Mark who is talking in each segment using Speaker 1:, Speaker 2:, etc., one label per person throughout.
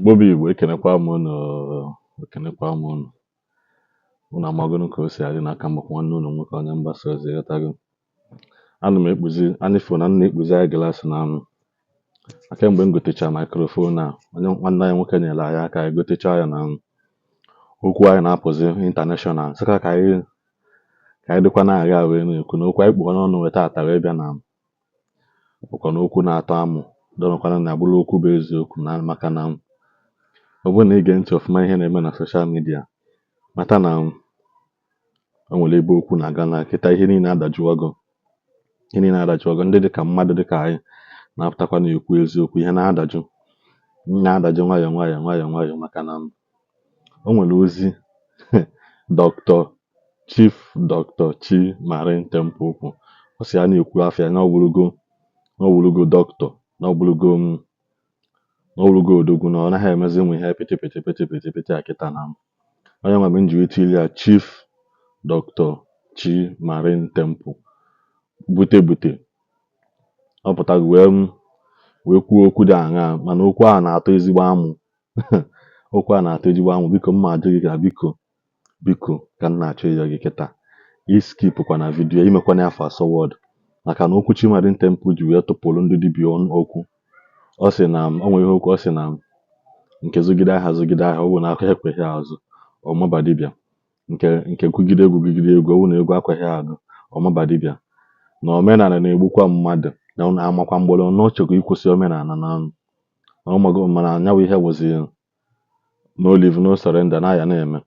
Speaker 1: Igbo bụ Igbo, ekenekwa m unu, ekenekwa m unu. Unu amagonu ka o si adị n'aka m bụkwa nwanne unu nwoke onye mgbasa ozi, ịghọtago. Ana m ekpuzi anịfo na m na-ekpuzi anyị glaasị na anụ. Na kemgbe m gotecha microphone a, onye nwanne anyị nwoke nyere anyị aka anyị gotecha ya na okwu anyị na-apụzi international. Sịkwa ka anyị dịkwa na-agha wee na-ekwu na okwu anyị kpụ n'ọnụ wee taata wee bịa na bụkwa na okwu na-atọ amụ dọrọkwana na agbụrụ okwu bụ eziokwu na maka na ọ bụrụ na ige ntị ọfụma ihe na-eme na social media, mata na o nwere ebe okwu na-aga na kịta. Ihe niile adajụwago, ihe niile adajụwago. Ndị dịka mmadụ dịka anyị na-apụtakwa na-ekwu eziokwu, ihe na-adajụ na-adajụ nwayọọ nwayọọ nwayọọ nwayọọ, maka na o nwere ozi Dr. Chief Dr. Chimarin Temple kwu. Ọ sị ya na-ekwu afịa na ọ bụrụgo dọkịta, na ọ bụrụgo odogwu, na ọ naghị emezi ụmụ ihe pịtị pịtị pịtị pịtị pịtị a kịta. Na onye nwe m ji wee tili ya Chief Dr. Chimarin Temple bute bute, ọ pụtago wee kwuo okwu dị aṅaa, mana okwu ahụ na-atọ ezigbo amụ. Okwu a na-atọ ezigbo amụ. Biko, mma ajụ gị ka biko biko ka m na-achọ ịyọ gị kịta, iskipụkwa na video, imekwana ya fast forward, maka na okwu Chimarin Temple ji wee tụpụrụ ndị dibịa ọnụ okwu. Ọ sị na o nwere ihe okwu, ọ sị na nke zụgide ahịa zụgide ahịa, ọ bụ na aka ekweghị azụ, ọmaba dibịa. Nke gụgide egwu gụgide egwu, ọ bụ na egwu akweghị agụ, ọmaba dibịa. Na omenala na-egbukwa mmadụ, na ọ na-amakwa mgbọrọ na ọ chọrọ ịkwụsị omenala na na ọmago, mana anyanwụ ihe bụzi no leave, no surrender na ya na-eme.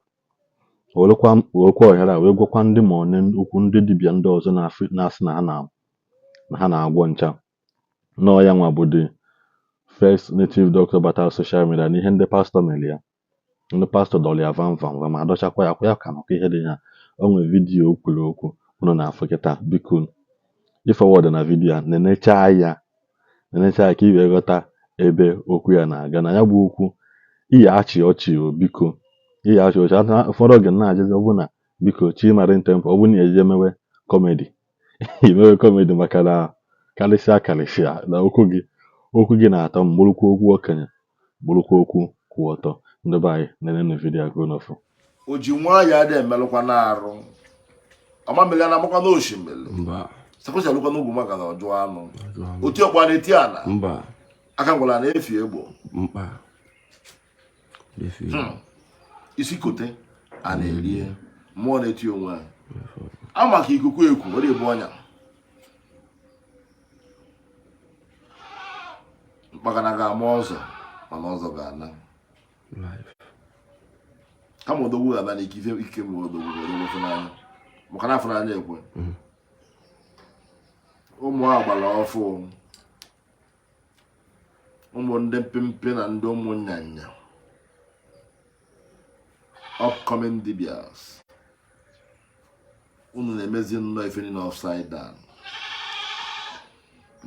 Speaker 1: Werekwa ohere a wee gwakwa ndị ma one okwu ndị dibịa ndị ọzọ na-asị na ha na-agwọ ncha nọọ ya nwa bụ the first native doctor batara social media, na ihe ndị pastọ mere ya, ndị pastọ dọrọ ya vam vam vam, adọchakwa ya kwa ya ka nọkwa ihe dị ya. O nwere video o kwuru okwu unu na-afụ kịta. Biko, ịforward na video a, nenechaa ya, nenechaa ya ka ị wee ghọta ebe okwu ya na-aga. Na ya bụ okwu iyi achị ọchị o, biko, iyi achị ọchị. Ụfọdụ oge m na-ajụzi, ọ bụ na biko, Chimarin Temple, ọ bụ na eje mewe comedy, imewe comedy, maka na karịsịa karịsịa na okwu gị na-atọ m, bụrụkwa okwu okenye, bụrụkwa okwu kwụ ọtọ. Ndị be anyị, nenenu video a ka unu fụ.
Speaker 2: O ji nwayọọ adị emelụkwa n'arụ ọmamili a na-amakwa n'osimiri.
Speaker 3: Mba.
Speaker 2: Sakwụsị alụkwa n'ugwu maka na ọjụ anụ.
Speaker 3: Ọjụ anụ.
Speaker 2: Oti ọkpọ na-eti ala.
Speaker 3: Mba.
Speaker 2: Aka ngwara na-efi egbo.
Speaker 3: Mkpa efi.
Speaker 2: Isi kote a na-erie mmụọ na-eti onwe ha ama ka ikuku ekwu ọ ebu ọnya mkpakana ga-ama ọzọ, mana ọzọ ga-ana.
Speaker 3: Life.
Speaker 2: Kama odogwu ga-ana n'ike ife ike mgbe odogwu ga odogwu fụnanya, maka na afụnanya ekwe ụmụ agbara ọfụ, ụmụ ndị mpempe na ndị ụmụ nyanya, upcoming dibias, unu na-emezi nnọọ ife niile upside down.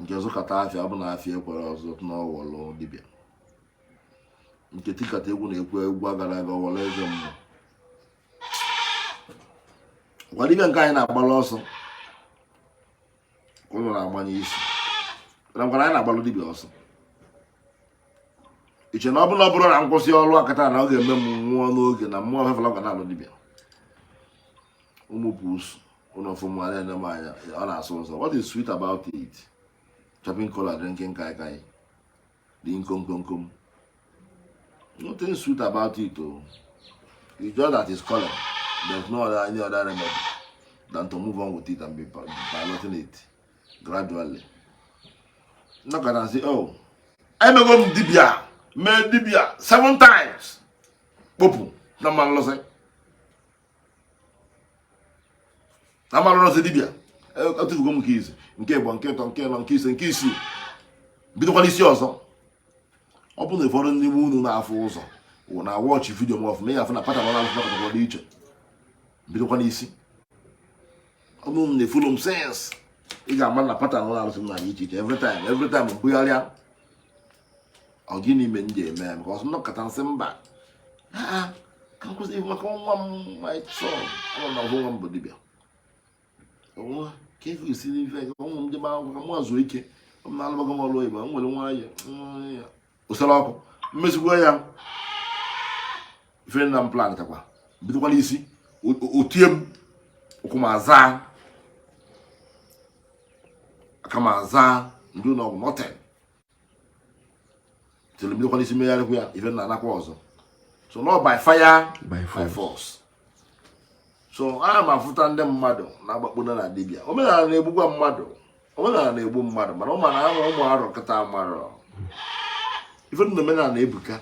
Speaker 2: Nke zụkata afịa, ọ bụ na afịa ekwere ọzọ n'ọwọlụ dibịa, nke tikata egwu na-ekwu egwu agara aga, ọwọlụ eze mmụọ gwa dibịa nke anyị na-agbalụ ọsọ ka ụnụ na-agbanye isi na nkwana anyị na-agbalụ dibịa ọsọ. Iche na ọ bụrụ na nkwụsị ọrụ akata na ọ ga-eme m nwụọ n'oge na mmụọ fefela ga na-alụ dibịa. Ụmụ pusu ụnụ ọfụma na-ene m anya, ọ na-asụ nsọ. What is sweet about it? Chopping kola, drinking kai kai, dị nkomkomkom. Nothing sweet about it o. It's just that it's calling. There's no other any other remedy than to move on with it and be piloting it gradually. Nnọkọta nsị, oh, emego m dibịa, mee dibịa seven times, kpopụ na mma nlụsị na mma nlụsị dibịa. Etufugo m nke izu, nke ịbụ, nke ịtọ, nke ịnọ, nke ise, nke isii, bidokwa n'isi ọzọ. Ọ bụ na ụfọdụ n'ime unu na-afụ ụzọ na watch video m ọfụma, ya afụ na pattern ọ na-alụsị nakọtakwara dị iche. Bidokwa n'isi. Ọ bụrụ na efollow m since, ị ga-ama na pattern ọ na-alụsị m na iche iche every time, every time mbugharịa. Ọ gịnị ime m ji eme ya? Because nnọkọta nsị mba ha ka m kwụsị maka nwa m, my son. Ama m na ọbụ nwa m bụ dibịa nwa ka ego esi n'ife ka ụmụ m jebe akwụkwọ, ka mụ zuo ike. Ọ m na-alụbago m ọrụ oyibo, m nwere nwayọ osere ọkụ Mmezigbo ya ife na m plan takwa bidokwa n'isi otie m ụkwụ m aza aka m aza ndị ụlọ ọgwụ, nothing. Tiri bidokwa n'isi megharịkwa ya ife na anakwa ọzọ. So not by fire
Speaker 3: by
Speaker 2: by
Speaker 3: force.
Speaker 2: Force. So ana m afụta ndị mmadụ na-agbakpodo na dibịa. Omenala na-egbukwa mmadụ, omenala na-egbu mmadụ, mana ụmụ na ama ụmụ arọ kịta marọ ife ndị omenala na-ebuka.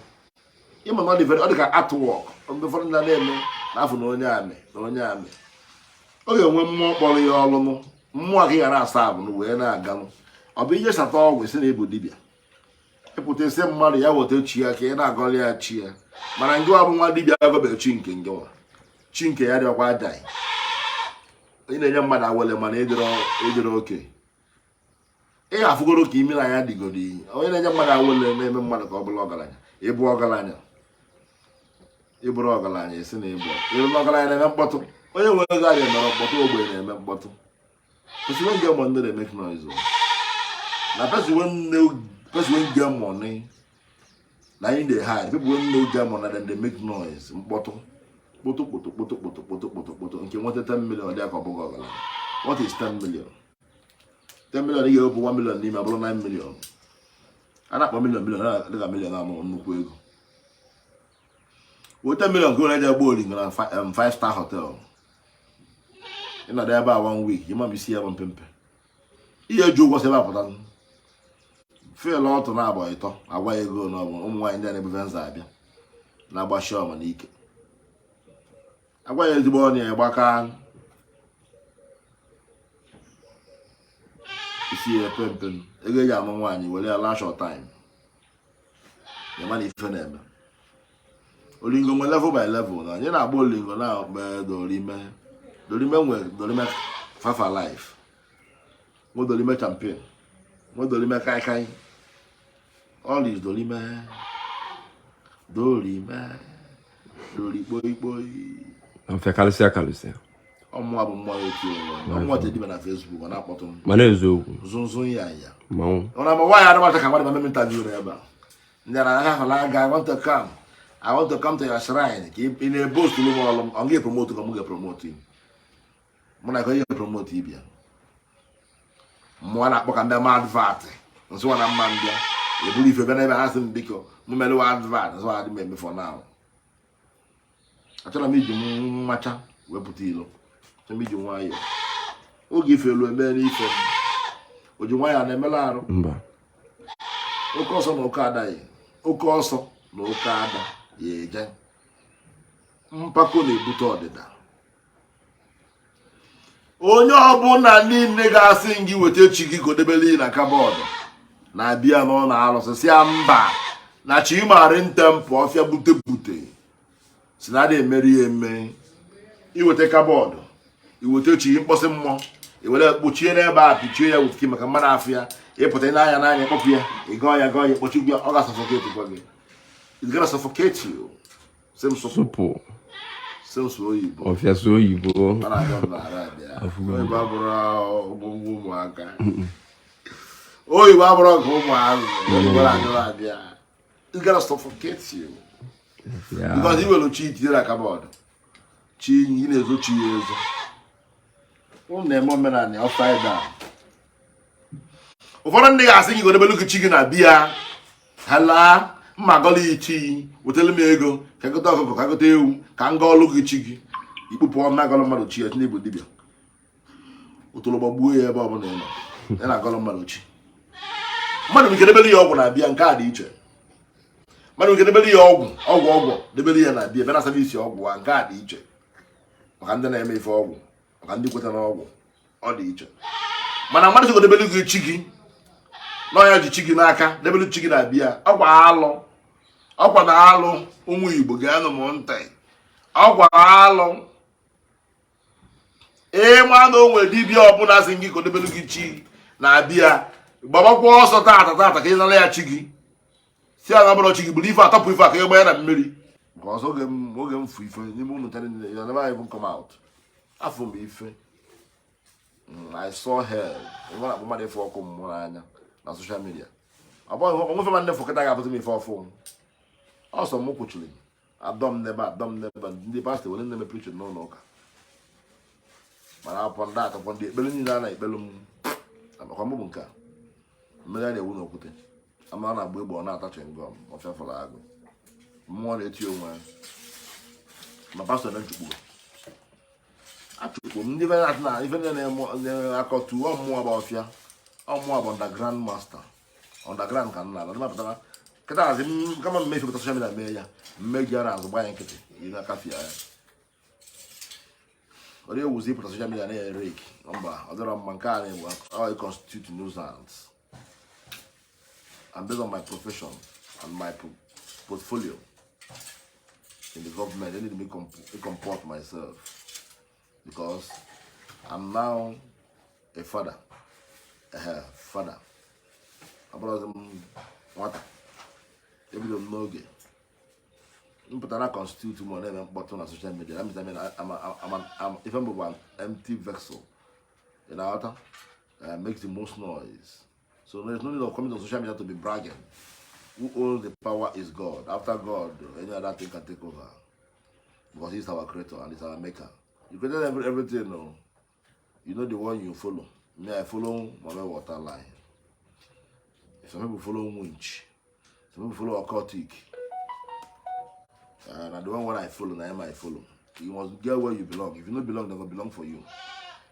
Speaker 2: Ịma na ọ dị very, ọ dị ka artwork. Ndị ụfọdụ ndị na-eme n'afọ na onye amị na onye amị, ọ ga-enwe mmụọ kpọrọ ya ọlụnụ, mmụọ ka ị ghara asa abụ wee na-aganụ. Ọ bụ ije sata ọgwụ si na ịbụ dibịa, ịpụta isi mmadụ ya weta chi ya ka ị na-agọli ya chi ya, mana ngị bụ nwa dibịa agọbeghị chi nke ngị nwa, chi nke ya dịọkwa ajaghị. Ị na-enye mmadụ awele, mana ịdịrọ oke. Ị ga-afụgoro ka imi na ya dịgoro iyi. Onye na-enye mmadụ awele na-eme mmadụ ka ọ bụrụ ọgaranya. Ịbụ ọgaranya, ịbụrụ ọgaranya, esi na ịbụ ịbụ ọgaranya na-eme mkpọtụ. Onye nwere ego anyị emere mkpọtụ, ogbenye na-eme mkpọtụ. Person wey get money no dey make noise o. Na person wey get money na him dey hide. People wey no get money, dem dey make noise, mkpọtụ, kpoto kpoto kpoto kpoto kpoto kpoto kpoto. Nke nweta 10 million, ọ dị ka ọ bụghị ọgaranya. What is 10 million? 10 million, ị ga-ewepụ 1 million n'ime, abụrụ 9 million. A na-akpọ million million dịka million amụ nnukwu ego. Weta million ka were je gba olingo na 5 star hotel, ịnọdụ ebe a one week, ịma m isi ya bụ mpempe ihe eji ụgwọ si ebe a pụta fil ọtụ na abụọ ịtọ agwa ya ego na ọ bụ ụmụ nwaanyị ndị a na-ebufe nza abịa na-agbashi ọma n'ike, agwa ya ezigbo ọnụ ya gbaka isi ya epe mpe. Ego eji amụ nwaanyị were ya last short time ya ma na ife na-eme olingo nwe level by level na anyị na-agba olingo na akpa dorime dorime nwe dorime five alive, nwe dorime champion, nwe dorime kaikai. All is dorime dorime dori kpoi kpoi.
Speaker 3: Mfe karịsịa karịsịa.
Speaker 2: Ọmụwa bụ mmụọ eti onwe ọmụwa tediba na Facebook, ọ na-akpọtụ m.
Speaker 3: Mana eziokwu.
Speaker 2: Zụnzụ ya ya.
Speaker 3: Mmanwụ.
Speaker 2: Ọ na-ama nwaanyị adịmacha ka mmadụ ma meme interview n'ebe a. Ndị a na-aga ahụla aga, "I want to come, I want to come to your shrine." Ka ị na-ebostu m ọlụ m, ọ ga-epromote ka m ga-epromote mụ na ka onye ga-epromote ịbịa mmụọ na-akpọ ka ndị ma advert nsụwa na mma mbịa eburu ife bịa n'ebe ha sị m biko mụ merụwa advert nsụwa adị m eme. For now, achọrọ m iji mmacha wepụta ilo. Achọrọ m iji nwayọọ oge ife elu eme n'ife o ji nwayọọ na-emela arụ.
Speaker 3: Mba.
Speaker 2: Oke ọsọ na oke adaghị, oke ọsọ na oke ada ya eje. Mpako na-ebute ọdịda. Onye ọbụla niile ga-asị gị weta chi gị ka o debere na cupboard na-abịa n'ụlọ arụsị, si ya mba na chi Marine Temple ọfịa bute bute si na adị emeri ya eme. Iweta cupboard, iweta chi mkpọsị mmụọ, iwere kpuchie n'ebe a, pịchie ya with maka mmadụ afụ ya. Ịpụta n'anya n'anya, kpọpụ ya, ịgọọ ya gọọ ya, kpọchikwu ya, ọ ga-suffocate gwa gị. It's gonna suffocate you. Same sụpụ.
Speaker 3: Sụpụ.
Speaker 2: Same sụ oyibo.
Speaker 3: Ọfịa sụ oyibo.
Speaker 2: Ọ na-abịa m n'ara abịa.
Speaker 3: Afụgo m.
Speaker 2: Oyibo abụrụ ụmụ ụmụaka, oyibo abụrụ nke ụmụazụ, oyibo na-abịa abịa. It's gonna suffocate you.
Speaker 3: Ya.
Speaker 2: Because i were chi tinye na cupboard, chi ị na-ezo chi ya ezo. Ụnụ na-eme omenala upside down. Ụfọdụ ndị ga-asị gị godebelu gị chi gị na biya ha laa mma gọlụ ya chi, wetara m ego ka gote ọkụkọ, ka gote ewu, ka m gọọlụ gị chi gị. Ikpupụ ọnụ na-agọlụ mmadụ chi ya, tinye bụ dibịa ụtụrụ gbagbuo ya. Ebe ọbụla ị nọ ya na-agọlụ mmadụ chi, mmadụ nke debere ya ọgwụ na-abịa, nke a dị iche. Mmadụ nke debere ya ọgwụ ọgwụ ọgwụ debere ya na-abịa ebe na service ọgwụ a, nke a dị iche, maka ndị na-eme ife ọgwụ, maka ndị kweta n'ọgwụ, ọ dị iche. Mana mmadụ sịgo debere gị chi gị n'ọnya, ji chi gị n'aka debere chi gị na-abịa, ọkwa alụ, ọkwa na alụ. Ụmụ Igbo, ga-anụ m ntị. Ọkwa alụ. Ịma na o nwere dibịa ọbụla sị gị ka o debere gị chi na-abịa, gbabakwa ọsọ tata tata ka ị nara ya chi gị. Si ala bụrụ chi gị bụrụ ife atọpụ ife a ka ị gbanye na mmiri. Because oge m fụ ife n'ime ụlọ ncha niile, you never even come out. Afụ m ife. I saw hell. Nwa na-akpọ mmadụ ife ọkụ mmụọ n'anya na social media. Ọ bụghị onwefe ma ndị fọkịta ga-apụta m ife ọfụ. Ọsọ m kwuchiri adọ m n'ebe, adọ m n'ebe. Ndị pastọ were na-eme preaching n'ụlọ ụka, mana akwụkwọ ndị atọkwọ ndị ekpere niile a na-ekpelu m amakwa m bụ nke a mmiri a na-ewu n'okwute ama a na-agba egbe, ọ na-ata chewing gum. Ọfịa fọrọ agụ, mmụọ na-eti onwe ya. Ma pastọ na nchukwu achụkwu m ndị ife na ife na-akọtu ọ mmụọ bụ ọfịa, ọ mmụọ bụ underground master, underground ka m na-ala ndị mapụtara kịta hazi m kama mmefu pụta social media mee ya mmeji ya na-azụ gba ya nkịtị ị na-akafịa ya. Ọ dị ewuzi ịpụta social media na-ere eki mba, ọ dịrọ mma. Nke a na-egbu ọ constitute nuisance, and based on my profession and my portfolio in the government, I need to comport myself because I'm now a father. Father. Abụrụzi m nwata, ebido m n'oge m pụtara constitute m na-eme mkpọtụ na social media. That means ife mbụ bụ an empty vessel. Ị na-aghọta? Makes the most noise, so there's no need of coming to social media to be bragging. Who owns the power is God. After God, any other thing can take over, because he's our creator and he's our maker. He created everything. No, you know the one you follow. Me, I follow Mama Water line. Some people follow winch, some people follow occultic, and the one what I follow na him I follow. You must get where you belong. If you no belong, they go belong for you.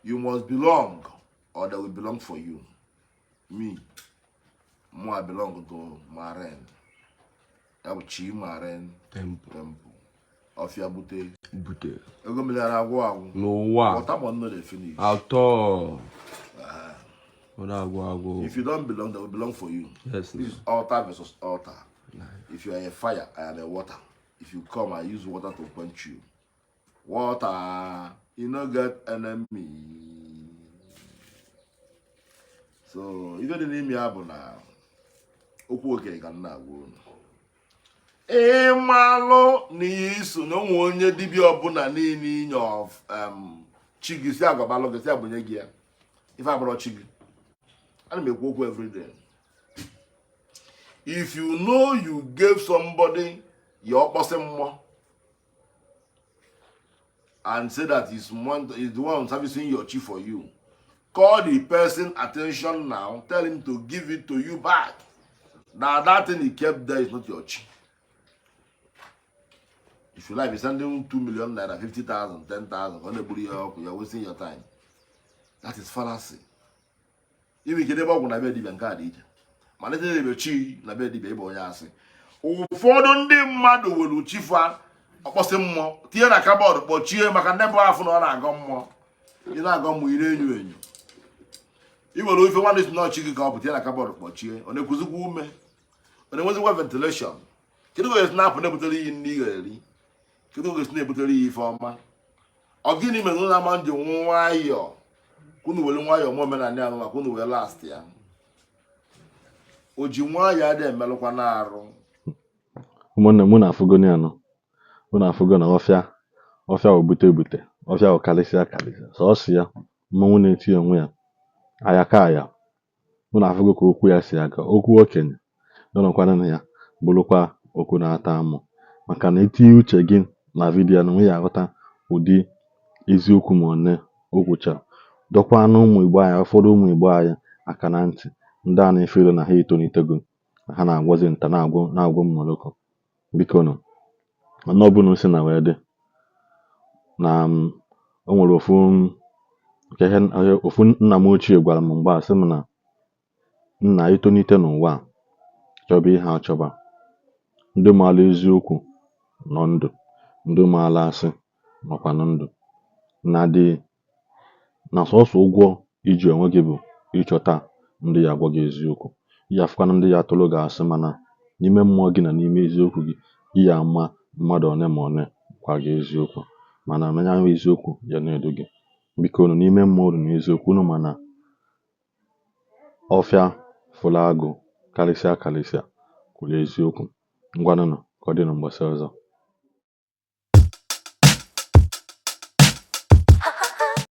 Speaker 2: You must belong or they will belong for you. Me more, I belong to Maren. Ya bụ Chi Maren
Speaker 3: Temple.
Speaker 2: Temple. Ọfịa bute
Speaker 3: Bute.
Speaker 2: Ego mmiri ara agwụ agwụ.
Speaker 3: N'ụwa.
Speaker 2: Water must no dey finish.
Speaker 3: Atọ. Ọ na-agwụ agwụ.
Speaker 2: If you don't belong, they will belong for you.
Speaker 3: Yes.
Speaker 2: This is altar versus altar. If you are a fire, I am a water. If you come, I use water to quench you. Water, you no get enemy. So ife dị n'ime ya bụ na okwu okenye ka m na-agwa unu. Ịmalụ na iso na onwe onye dibịa ọbụla niile inye of chi gị si agwabalụ gị si agbụnye gị ya ife abụrọ chi gị. Ana m ekwu okwu everyday. If you know you gave somebody your ọkpọsị mmụọ and say that is the one servicing your chi for you, call the person attention now. Tell him to give it to you back. Now that thing he kept there is not your chi. If you like be sending 2 million naira, 50,000, 10,000, ọ na-egburu ya ọkụ, you're wasting your time. That is fallacy. Inwe ike debe ọgwụ na be dibịa, nke a dị iche, mana ebe chi na be dibịa, ịbụ onye asị. Ụfọdụ ndị mmadụ were chifa ọkpọsị mmụọ tinye na cupboard, kpọchie, maka ndị bụ afụ na ọ na-agọ mmụọ. Ị na-agọ mmụọ, ị na-enyo enyo. I were ofe nwanne si n'ọchị gị ka ọ bụ tinye na cupboard kpọchie, ọ na-ekuzikwa ume, ọ na-enwezikwa ventilation. Kedu ka o esi na-apụ na-ebutere iyi nri ị ga-eri? Kedu ka o esi na-ebutere iyi ife ọma? Ọ gịnị mere unu ama nji nwayọọ ka unu were nwayọọ mụọ omenala ahụ maka unu wee last ya? O ji nwayọọ adịghị emelụkwa na-arụ.
Speaker 1: Ụmụnne m, unu afụgo ya nụ, unu afụgo na ọfịa ọfịa wụ bute ebute, ọfịa wụ karịsịa karịsịa, sọọsọ ya mmọnwụ na-eti onwe ya aya ka aya. Unu afụgo ka okwu ya si aga, okwu okenye nọrọkwana na ya bụrụkwa okwu na-ata amụ, maka na itinye uche gị na video na ya aghọta ụdị eziokwu ma one o kwuchara, dọkwanụ ụmụ Igbo anyị, ụfọdụ ụmụ Igbo anyị aka na ntị, ndị a na-efere na ha etonitego na ha na-agwọzi nta na-agwọ na-agwọ mmoloko. Biko nụ, ọnụ ọbụla o si na wee dị na o nwere ofu nke ihe ofu nna m ochie gwara m mgbe a sị m na nna itonite n'ụwa a chọba ihe achọba ndị maara eziokwu nọ ndụ, ndị maara asị nọkwanụ ndụ, na dị na sọsọ ụgwọ iji onwe gị bụ ịchọta ndị ya agwa gị eziokwu. Ị ya afụkwanụ ndị ya atụrụ gị asị, mana n'ime mmụọ gị na n'ime eziokwu gị, ị ya ama mmadụ one ma one gwa gị eziokwu, mana ya bụ eziokwu ya na-edu gị. Biko nụ, n'ime mmụọ unu na eziokwu unu, ma na ọfịa fụrụ agụ karịsịa karịsịa kwuru eziokwu. Ngwanụnụ, ka ọ dị na mbọsị ọzọ.